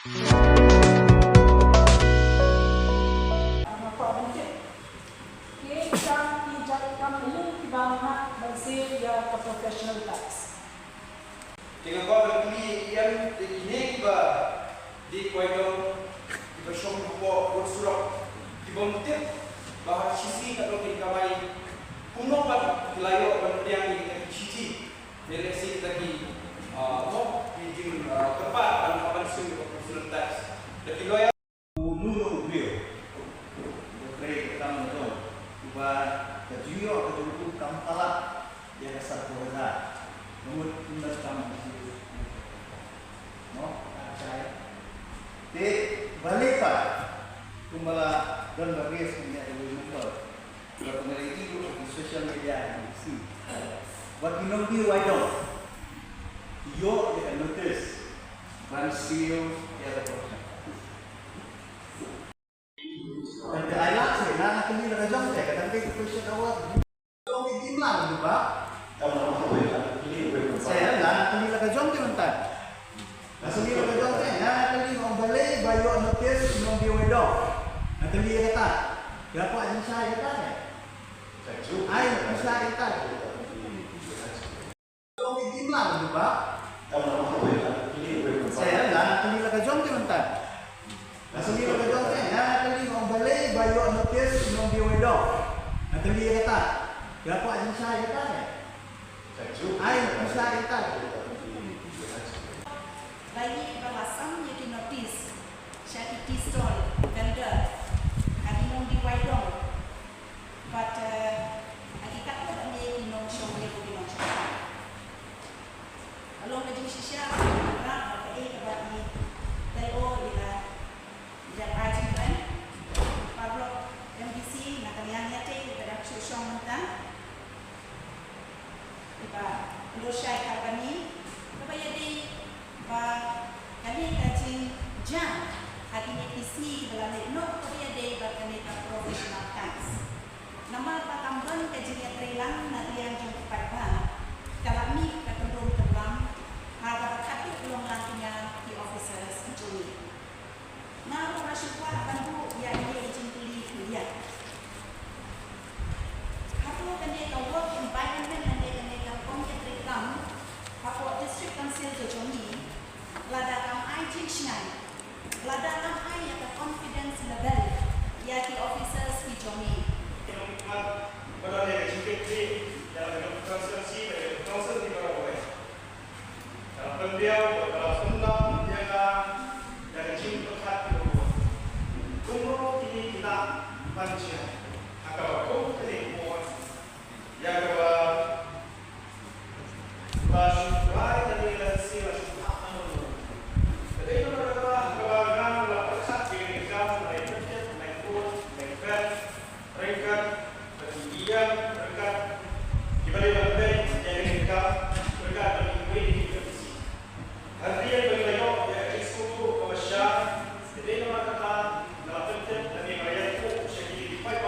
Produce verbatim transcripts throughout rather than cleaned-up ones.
Nga kwah ban tip, ki jait kam aïu kiba ngat ban siew ïa ka professional tax? Te nga kwah ban kylli ïa phi, te kine kiba dei ki wai dong kiba shong hapoh wad surok, kibym tip ba ha ka shisngi katno kin kamai, kumno pat ki la ïoh ban pdiang ïa kita ki shithi? Lehse kita ki, ah, mo, ki jing, ah, kyrpad ban hap ban siew ïa ka professional tax. Da ki lawyer. U nu u briew uba trei ka kam na jong, uba ka jingïoh ka jong u kam palat ïa ka sanphew hajar. Ka mut um don kam, no, ka jai. Te balei pat, kumba la don ba ris kumne, ka mut, ba kumba la ïoh ha ki social media, ki sngi ba ki nongdie wai dong ki ïoh ïa ka notice ban siew ïa ka profession. Tang ka ai lad se, nga nga kylli la ka jong te, ka dang dei ka question hour. Jong ki kim lang jubab. Sa nga nga kylli la ka jong te mynta. Nga kylli la ka jong te, nga nga kylli ong balei ba ïoh notice ki nongdie wai dong. Nga kylli ïa kata. Ïa ka jingshai ïa kata te. Ai, jingshai ïa kata. Jong ki kim lang jubab. Sa nga nga kylli la ka jong te mynta. Nga kylli la ka jong te, nga kylli ong balei ba ïoh notice ki nongdie wai dong. Nga kylli ïa kata. Ïa ka jingshai ïa kata te. Ai, jingshai ïa kata. Balei ba la sam ïa ki notice sha ki tea stall vendor ha ki nongdie wai dong? Bad, eh, ha ki katto katne ki nongshong ne ki nongshong. Ka long ka jingshisha ba nga ïarap ba kaei kaba i Taiwo i la ïa ai jingkren. Paralok M D C na ka liang ïa te i ka dang shu shong mynta. Iba Lushai Karbani, kaba ïadei bad kane ka jingjia ha kine ki sngi kiba la leit noh, kaba ïadei bad kane ka professional tax. Namar ba kam don ka jingïatreilang na liang jong ki paidbah, ka la mih ka kynrum kynram ha kaba khatduh long lang ki officers jong ngi. Nga ruh nga shu kwah ban buh ïa ine i jingkylli khyndiat. Hato kane ka work environment lane kane ka rukom ïatreikam hapoh District Council ka jong ngi, lada kam ai jingshngaiñ, lada kam ai ïa ka confidence level ïa ki officers ki jong ngi. Ka don ïa ka jingkitkhlieh ïa la ka constituency bad ïa ka council ki baroh kawei. Ka la pynbiang bad ka la pyndap ïa nga da ka jingpyrkhat kaba bun. Kumno kine ki lah ban jia ha kaba kum kane ka por, ïa kaba la shu rai da ka lynti, la shu phah na mano mano. Ka dei namar kata ha kaba nga la pyrkhat ïa kane ka kam, la ïa pynjot, la ïa pynjot, la ïa pynjot. Ryngkat bad ki ïing, ryngkat kiba dei ban beh ïa ka ryngkat, ryngkat bad kiwei de ki M D C. Hadien ba ngi la ïoh ïa ka jingsngewthuh kaba shai, ka dei namar kata nga la pyntip lane nga la ïathuh sha kine ki paid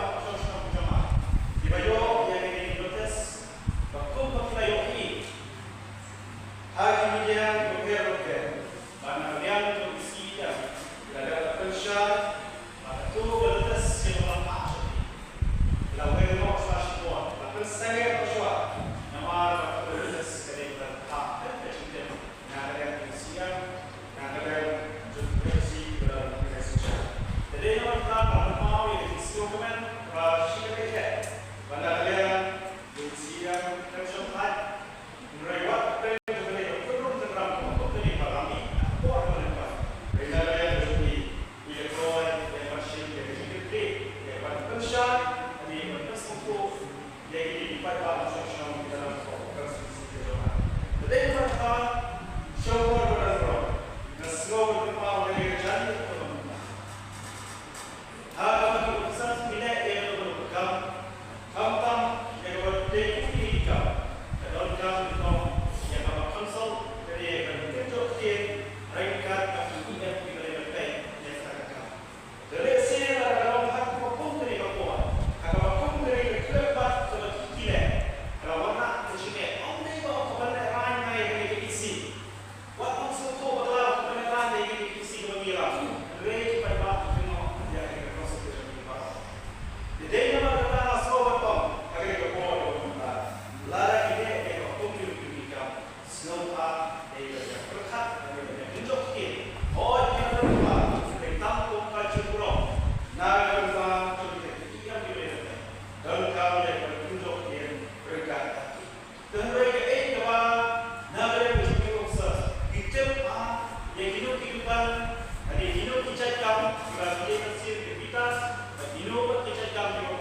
Ane kino ki jait kam kiba ki dei ban siew ki bitas, bad kino pat ki jait kam kiba